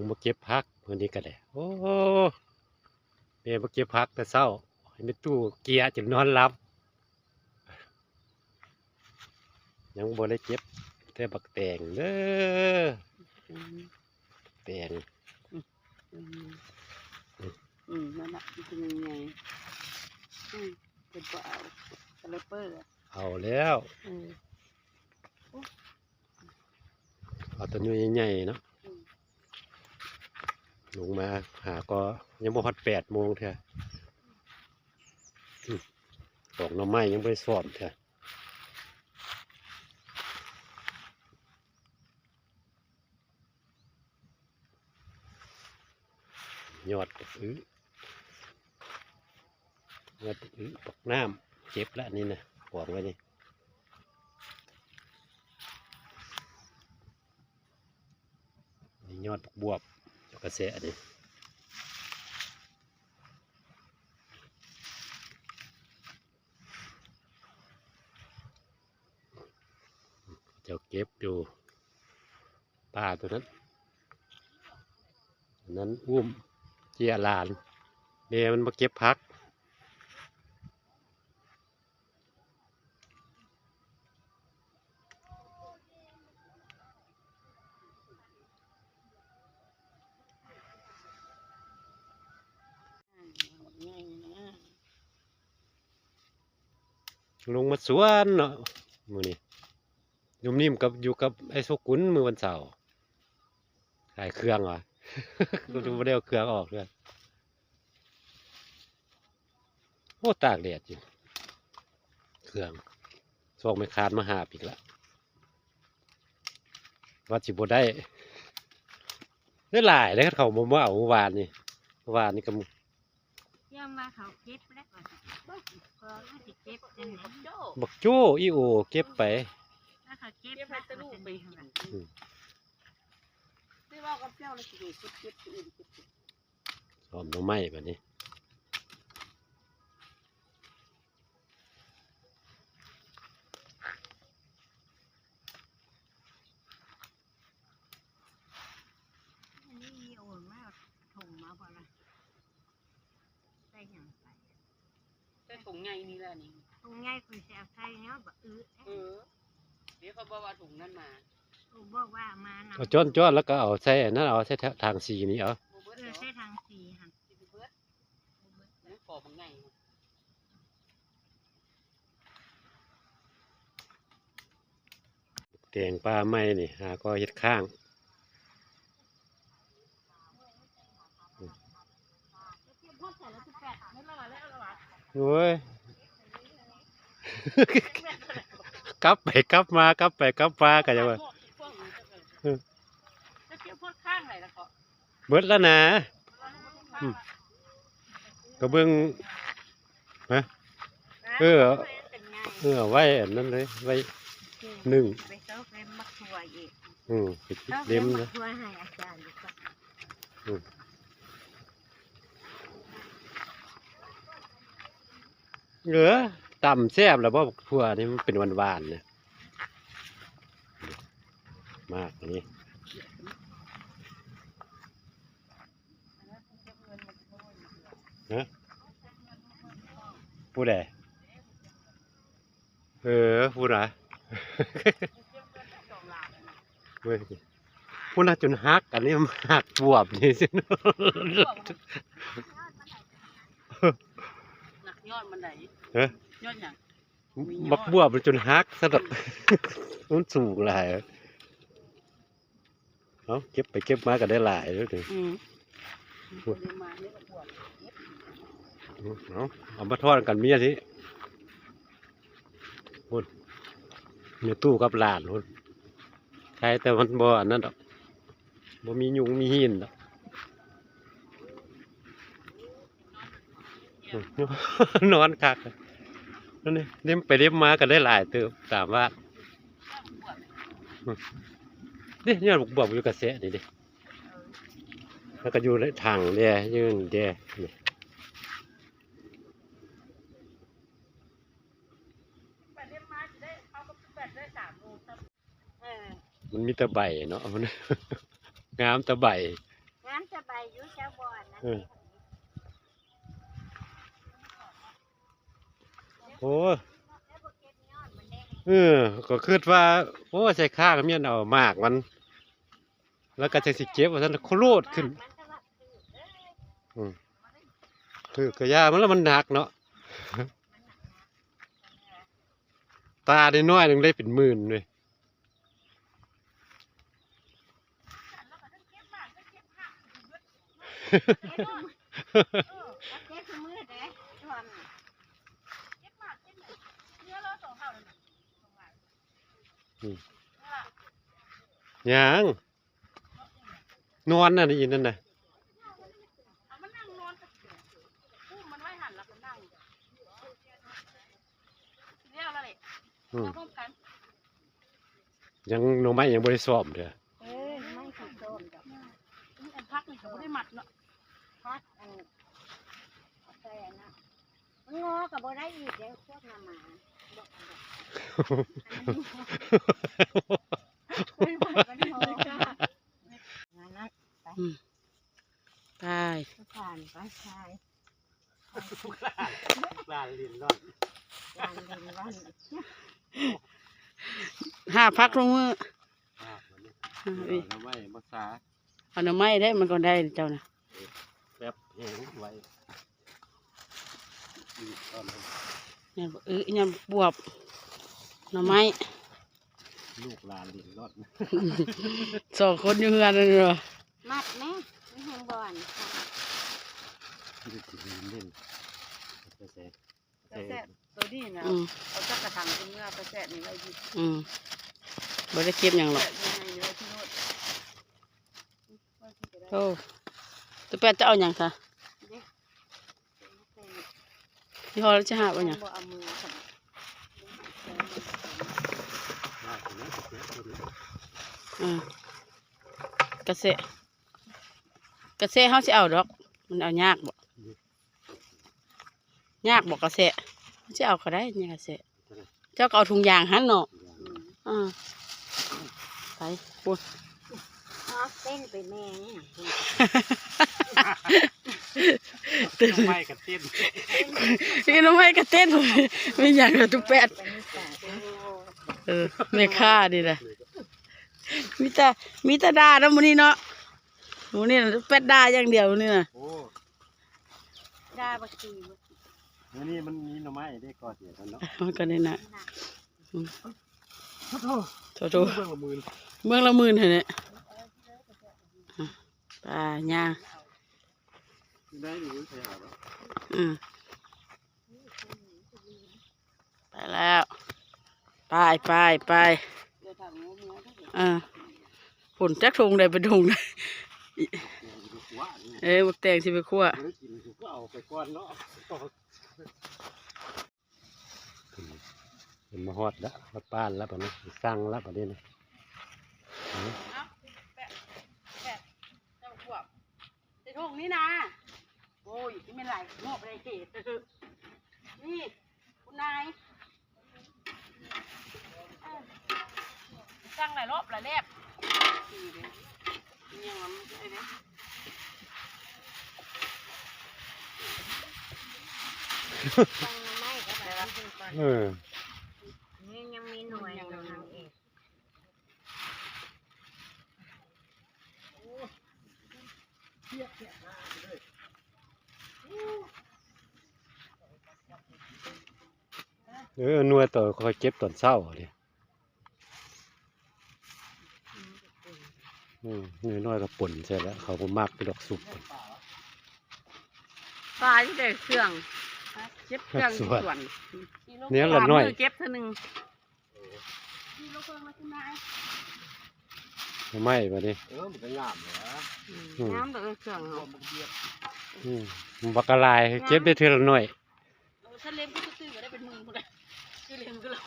ມາເກັບຜັກມື້ນີ້ກໍໄດ້. ໂອ້ ແມ່ມາເກັບຜັກແຕ່ເຊົ້າ ໃຫ້ແມ່ຕູ້ເກຍຈົນນອນຫຼັບ. ຍັງບໍ່ໄດ້ເກັບແຕ່ບັກແຕງເດີ. ອືມ ແຕງ ອືມ ອືມ ອືມ ນັ້ນລະ ມັນເປັນຫຍັງໃຫຍ່. ອືມ ເພິ່ນບໍ່ເອົາສະໄລເປີ ເອົາແລ້ວ. ເອີ ເອົາແຕ່ໜ່ວຍໃຫຍ່ໆເນາະ. ອືມ ລົງມາຫາກໍຍັງບໍ່ຮອດແປດໂມງເທື່ອ. ອືມ ປອກໜໍ່ໄມ້ຍັງບໍ່ໄດ້ຊ້ອນເທື່ອ. ຍອດບັກອຶ ຍອດບັກອຶ ບັກນ້ຳ ເກັບລະນີ້ນະ ກອງໄວ້ນີ້. ນີ້ຍອດບັກບວບ ເຈົ້າກະແຊະນີ້ ເຈົ້າເກັບຢູ່ປ່າຕົວນັ້ນ. ອັນນັ້ນອຸ້ມເຈ້ຍຫຼານ ແມ່ມັນມາເກັບຜັກ. ລົງມາສວນເນາະມື້ນີ້. ໜຸ່ມນິ້ມກັບ ຢູ່ກັບໄອ້ໂຊກຸນມື້ວັນເສົາ ຂາຍເຄື່ອງຫວາ ອືມ ບໍ່ໄດ້ເອົາເຄື່ອງອອກເທື່ອ. ໂອ້ ຕາກແດດຢູ່ ເຄື່ອງ ຊອກໄມ້ຄານມາຫາບອີກລະ ວ່າຊິບໍ່ໄດ້ ໄດ້ຫຼາຍເດ້ ຄັນເຂົາບໍ່ມາເອົາມື້ວານນີ້. ວານນີ້ກໍ ຢ້ານວ່າເຂົາເກັບແລ້ວ ເຂົາຊິເກັບຈັ່ງໃດ? ບັກໂຈ້ ອີໂອ ເກັບໄປ ຖ້າເຂົາເກັບ ເກັບໃຫ້ຕະລຸໄປກິນ. ອືມ ໄດ້ເວົ້າກັບເຈົ້າແລ້ວ ຊິໄປເກັບ ເກັບ ອື່ນເກັບ ຊ້ອມໜໍ່ໄມ້ບາດນີ້. ອັນນີ້ມີໂອນມາ ຖົງມາບໍ່ລະ? ໃສ່ຫຍັງໃສ່? ໃສ່ຖົງໃຫຍ່ນີ້ແຫຼະນີ້. ຖົງໃຫຍ່ຂ້ອຍຊິເອົາໃສ່ແນວບັກອຶ. ເອີ ເດ ເຂົາບອກວ່າຖົງນັ້ນມາ ເຂົາບອກວ່າມານຳ. ເອົາຈ້ອນໆ ແລ້ວກໍເອົາໃສ່ອັນນັ້ນ ເອົາໃສ່ຖັງສີນີ້ເອົາ. ບໍ່ເບິດ ເອີ ໃສ່ຖັງສີຫັ້ນ ຊິເບິດ. ມັນກໍບັກໃຫຍ່. ແຕງປ່າໃໝ່ນີ້ ຫາກໍເຮັດຄ້າງ. ໂອ້ຍ ກັບໄປກັບມາ ກັບໄປກັບມາ ກໍຍັງວ່າ ເອີ ເບິດແລ້ວນະ. ອືມ ກະເບິ່ງ ຮະ ເອີ ເອີ ເອົາໄວ້ອັນນັ້ນເລີຍ ໄວ້ໜຶ້ງ. ອືມ ໄປເກັບເລັມນະ. ອືມ ເອີ ຕຳແຊບລະບໍ່ ບັກຖົ່ວນີ້ມັນເປັນຫວານໆນະ. ມາກອັນນີ້ ຮະ ຜູ້ໃດ? ເອີ ຜູ້ນະ ເວີ້ຍ ພຸ້ນນະ ຈົນຫັກ ອັນນີ້ມັນຫັກບວບນີ້. ຍອດມັນໃດ? ຮະ? ຍອດຫຍັງ? ບັກບວບມັນຈົນຫັກຊະດອກ ມັນສູງຫຼາຍ. ເອົາ ເກັບໄປເກັບມາກໍໄດ້ຫຼາຍເດ້. ອືມ ເອົາ ເອົາມາທອດກັນເມຍຊິ. ພຸ້ນ ແມ່ຕູ້ກັບຫຼານພຸ້ນ ໃຄແຕ່ມັນບໍ່ອັນນັ້ນດອກ ບໍ່ມີຍຸງມີຫີນດອກ. ນອນຄັກ ນັ້ນນີ້ ເລັມໄປເລັມມາກໍໄດ້ຫຼາຍເຕີບ ສາມບາດ. ເດ້ ຍອດບັກບວບຢູ່ກະແສນີ້ເດ້ ແລ້ວກໍຢູ່ໃນຖັງແດ່ ຢູ່ນີ້ແດ່ ນີ້. ມັນມີແຕ່ໃບເນາະ ມັນງາມແຕ່ໃບ. ມັນສະບາຍຢູ່ ເຈົ້າບໍ່ອັນນັ້ນ ເອີ ເດ້. ໂອ້ຍ ແລ້ວບໍ່ເກັບຍອດມັນເດ້. ເອີ ກໍຄິດວ່າ ໂອ້ຍ ໃສ່ຄາກໍແມ່ນເອົາໝາກມັນ ແລ້ວກໍຈັ່ງຊິເກັບວ່າຊັ້ນ ໂຄໂລດຂຶ້ນ. ອືມ ຖືກກະຢ່າມັນ ແລ້ວມັນໜັກເນາະ ຕານ້ອຍໆໜຶ່ງໄດ້ເປັນໝື່ນເວີຍ. ອືມ ຍັງ ນອນນະ ອີ່ນັ້ນນະ ອືມ ຍັງ ໜໍ່ໄມ້ຍັງບໍ່ໄດ້ຊ້ອມເທື່ອ. ເອີ ໜໍ່ໄມ້ຊິຊ້ອມດອກ. ອັນຜັກນີ້ກໍບໍ່ໄດ້ມັດເນາະ ຜັກອັນ ເອົາໃສ່ອັນນັ້ນ ມັນງໍກໍບໍ່ໄດ້ອີກເດ້ ພວກໜ້າໝາ ບອກ ອັນນັ້ນ ມັນງໍ ນັ້ນນະ ໄປ ອືມ ໄປ ຜ່ານໄປ ໄປ. ຫຼານຫຼິ້ນລອດ ຫຼານຫຼິ້ນລອດ ຫາຜັກທຸກມື້ ຫາ ເອົາໜໍ່ໄມ້ມາສາ ເອົາໜໍ່ໄມ້ໄດ້ມັນກໍໄດ້ເຈົ້ານະ ແບບແຮງໄວ ນີ້ ເອີ ຍາມບວບ ໜໍ່ໄມ້. ລູກຫຼານຫຼິ້ນລອດ ສອງຄົນຢູ່ເຮືອນນັ້ນເນາະ ມັດແມ້ ມີແຮງບ່ອນ ເຮັດຊິເຫຼັ້ນ ໄປໃສ່ ກະແສະ ໂຕນີ້ນະ ອືມ ເອົາຈັກກະຖັງຂຶ້ນເມືອ ກະແສະນີ້ໄວ້ຢູ່ ອືມ ບໍ່ໄດ້ເກັບຫຍັງຫຼອກ ກະແສະຢູ່ໃນນີ້ໄວ້ທີ່ໂນ້ນ ໂອ້ ຕາແປດຈະເອົາຫຍັງຄະ? ເດ້ ຍີ່ຫໍ້ລະຈະຫາບເອົາຫຍັງ? ອາ ກະເສະ ກະເສະເຮົາຊິເອົາດອກ ມັນເອົາຍາກບໍ? ຍາກບໍກະເສະ? ເຮົາຊິເອົາກໍໄດ້ນີ້ກະເສະ. ເຈົ້າກໍເອົາຖົງຢາງຫັ້ນເນາະ ອ່າ ໄປພຸ້ນ ເຕັ້ນໄປແມ່ງຫຍັງພຸ້ນ ໜໍ່ໄມ້ກະເຕັ້ນ ມີໜໍ່ໄມ້ກະເຕັ້ນ ມີຫຍັງລະຕຸແປດ ເອີ ແມ່ຄ້ານີ້ນະ ມີແຕ່ ມີແຕ່ດ່ານຳມື້ນີ້ເນາະ ມື້ນີ້ນະຕຸແປດດ່າຢ່າງດຽວມື້ນີ້ນະ ໂອ້ ດ່າບັກຊີ ມື້ນີ້ມັນມີໜໍ່ໄມ້ເດ້ ກໍເສຍເນາະ ມັນກໍໄດ້ນະ ອືມ ໂທ ໂທ ເບື້ອງລະໝື່ນ ເບື້ອງລະໝື່ນຫັ້ນແຫຼະ ອາ ໄປຍ່າງ ໄດ້ຢູ່ ອືມ ໄປແລ້ວ ໄປ ໄປ ໄປ ເອີ ພຸ້ນຈັກຖົງໃດເປັນຖົງໃດ ເອີ ໝາກແຕງຊິໄປຂົ້ວ ເພິ່ນມາຮອດລະ ຮອດບ້ານລະບາດນີ້ ສັ່ງລະບາດນີ້ນະ ເອົາ ແປະ ແປະ ເຈົ້າພວກ ໃສ່ຖົງນີ້ນະ ໂອ້ຍ ຊິແມ່ນຫຼາຍງອກໄດ້ເຂດ ນີ້ ຄຸນນາຍ ເອີ ສັ່ງຫຼາຍລອບຫຼາຍແລບ ເອີ ນີ້ຍັງມີໜ່ວຍຢູ່ນຳອີກ. ເອີ ໜ່ວຍຕອນຂ້ອຍເກັບຕອນເຊົ້າເດ ອືມ ໜ່ວຍນ້ອຍກໍປົນໃສ່ແລ້ວ ເຂົາບໍ່ມັກດອກສຸກ ປາທີ່ໄດ້ເຄື່ອງ ເກັບເຄື່ອງຢູ່ສວນ ແນວລະໜ້ອຍ ເກັບເທື່ອໜຶ່ງ. ໜໍ່ໄມ້ບາດນີ້ ເອີ ມັນກໍງາມແຫຼະ ອືມ ງາມເດີເຄື່ອງເຮົາ ອືມ ບັກກະຫຼາຍ ເກັບໄດ້ເທື່ອລະໜ້ອຍ ເອີ ຊັ້ນເລັມຄືຕື້ໆກໍໄດ້ເປັນໝື່ນພຸ້ນແຫຼະ ຊື່ເລັມຄືລະ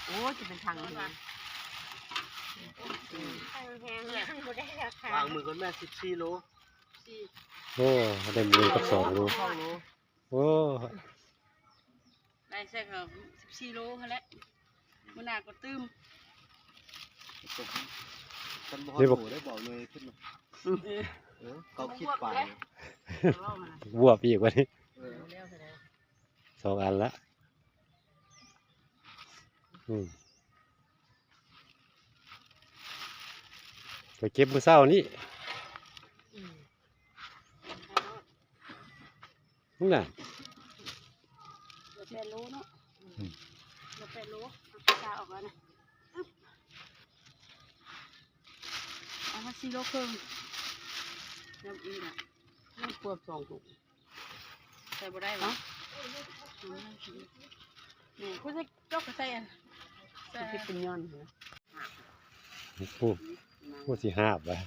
ໂອ້ຍ ຈະເປັນຖັງເລີຍ ແຮງໆ ບໍ່ໄດ້ລາຄາ ວາງມືກ່ອນແມ່ ສິບສີ່ໂລ ໂອ້ ໄດ້ໝື່ນກັບສອງໂລ ສອງໂລ ໂອ້ ໄດ້ໃສ່ກໍສິບສີ່ໂລຫັ້ນແຫຼະ ມື້ໜ້າກໍຕື່ມ ຄັນບໍ່ຮອດໂຕໄດ້ບໍ່ເລີຍຂຶ້ນມາ ເອີ ເກົ້າຂີດປາຍ ເວົ້າມາ ບວບອີກບັດນີ້ ເອີ ສອງອັນລະ ອືມ ໄປເກັບມື້ເຊົ້ານີ້ ອືມ ນັ້ນນະ ເຫຼືອແປດໂລເນາະ ອືມ ເຫຼືອແປດໂລ ເອົາຕາອອກແລ້ວນະ ອຶບ ເອົາມາສີ່ໂລເຄິ່ງ ນຳອີກນະ ຍັງຄວບສອງຖົງ ໃສ່ບໍ່ໄດ້ຫວາ ອືມ ນີ້ ຜູ້ໃສ່ ເຈົ້າກໍໃສ່ອັນ ໃສ່ ເປັນຍ້ອນນະ ໂອ້ ໂອ້ ຊິຫາບວະ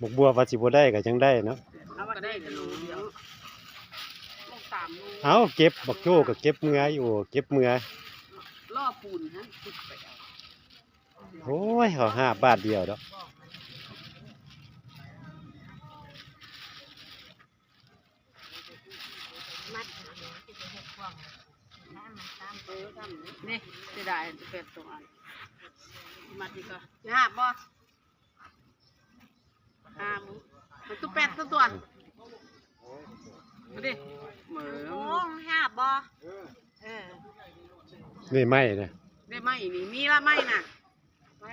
ບັກບວບວ່າຊິບໍ່ໄດ້ກໍຍັງໄດ້ເນາະ ກໍໄດ້ໂລດຽວ ເອົາ ເກັບ ບັກໂຈ້ກໍເກັບເມືອຢູ່ ເກັບເມືອ ລໍປູນຫັ້ນ ໂອ້ຍ ເຂົາຫາບບາດດຽວດອກ ມັດ ນີ້ ເສຍດາຍ ແປດສອງອັນ ມັດນີ້ກໍຫາບບໍ່ ຫາບ ມັນຕົວແປດຕົວ ຕົວ ມາດິ ໂອ້ ຫາບບໍ່ ເອີ ນີ້ໄມ້ນະ ໄດ້ໄມ້ນີ້ ມີລະໄມ້ນະ ໄປ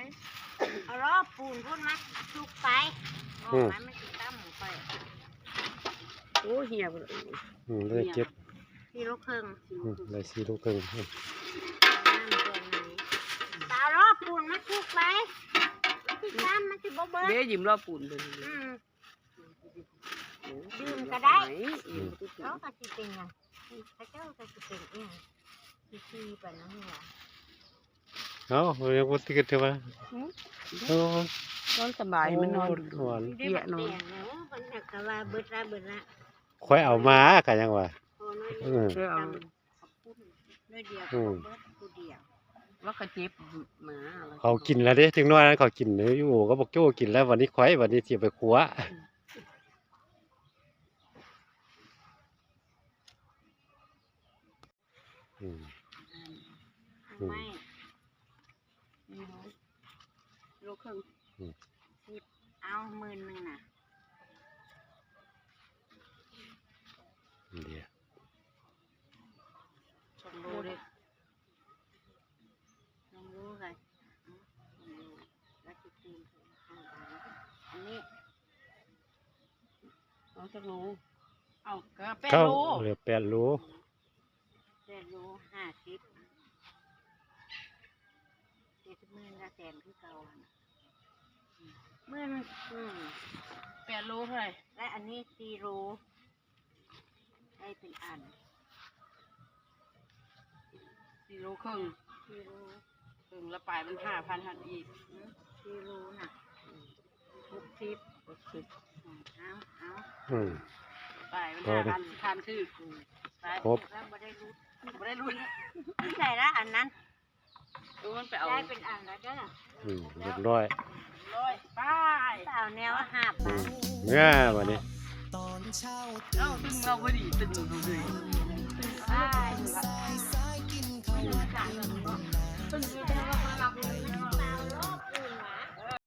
ເອົາລໍ້ປູນພຸ້ນມາສຸກໄປ ອືມ ມັນຊິຕຳໄປ ໂອ້ ເຫ່ຍພຸ້ນ ອືມ ໄດ້ເຈັດ ສີ່ໂລເຄິ່ງ ອືມ ໄດ້ສີ່ໂລເຄິ່ງ ເອົາລໍ້ປູນມາສຸກໄປ ມັນຊິຕຳ ມັນຊິບໍ່ເບີດ ເດ້ ຢືມລໍ້ປູນເພິ່ນ ອືມ ດື່ມກໍໄດ້ ອືມ ເຂົາກໍຊິເປັນຫຍັງ ເຂົາເຈົ້າກໍຊິເປັນອີ່ຫຍັງ ຊິຂີ່ໄປນຳຫົວ ເອົ້າ ຍັງບໍ່ຕື່ນເທື່ອວ່າ ຫືມ ໂອ້ ນອນສະບາຍ ມັນນອນ ໂອ້ ນອນ ເພຍນອນ ເພິ່ນກໍວ່າເບິດລະ ເບິດລະ ຂ້ອຍເອົາມາ ກໍຍັງວ່າ ໂອ້ ນ້ອຍ ເອີ ເອົາ ໜ້ອຍດຽວ ອືມ ເບິດຜູ້ດຽວ ວ່າເຂົາເຈັບໝາ ເຂົາກິນແລ້ວເດ້ ເດັກນ້ອຍນັ້ນເຂົາກິນ ຢູ່ໂອກັບບັກໂຈ້ກິນແລ້ວ ບັດນີ້ຂ້ອຍ ບັດນີ້ຊິເອົາໄປຄົວ ອືມ ອືມ ໄມ້ ໂລ ໂລເຄິ່ງ ອືມ ສິບ ເອົາ ໝື່ນໜຶ່ງນະ ເດ ສອງໂລເດ້ ສອງໂລໃດ ອືມ ສອງໂລ ແລ້ວຊິຄືນ ອັນນີ້ ເອົາຈັກໂລ ເອົາກໍແປດໂລ ເຫຼືອແປດໂລ ແປດໂລຫ້າສິບ ເຈັດສິບໝື່ນກໍແສນຄືເກົ່າຫັ້ນ ໝື່ນ ອືມ ແປດໂລເທົ່າໃດ ແລະອັນນີ້ສີ່ໂລ ໄດ້ເປັນອັນ ສີ່ໂລເຄິ່ງ ສີ່ໂລເຄິ່ງ ລະປາຍມັນຫ້າພັນຫັ້ນອີກ ສີ່ໂລນະ ອືມ ຫົກສິບ ຫົກສິບ ເອົາ ເອົາ ອືມ ປາຍມັນຫ້າພັນ ຄັນຖືກ ອືມ ໄປ ຄົບ ບໍ່ໄດ້ຫຼຸດ ບໍ່ໄດ້ຫຼຸດ ໃສ່ລະອັນນັ້ນ ໂອ້ ມັນໄປເອົາ ໄດ້ເປັນອັນລະເດີ ອືມ ຮຽບຮ້ອຍ ຮ້ອຍ ໄປ ເອົາແນວຫາບມາ ເມື່ອບັດນີ້ ເອົ້າ ຕຶງເອົາພໍດີ ຕຶງເອົາພໍດີ ໄປ ອືມ ຕຶງເອົາພໍດີ ລັບ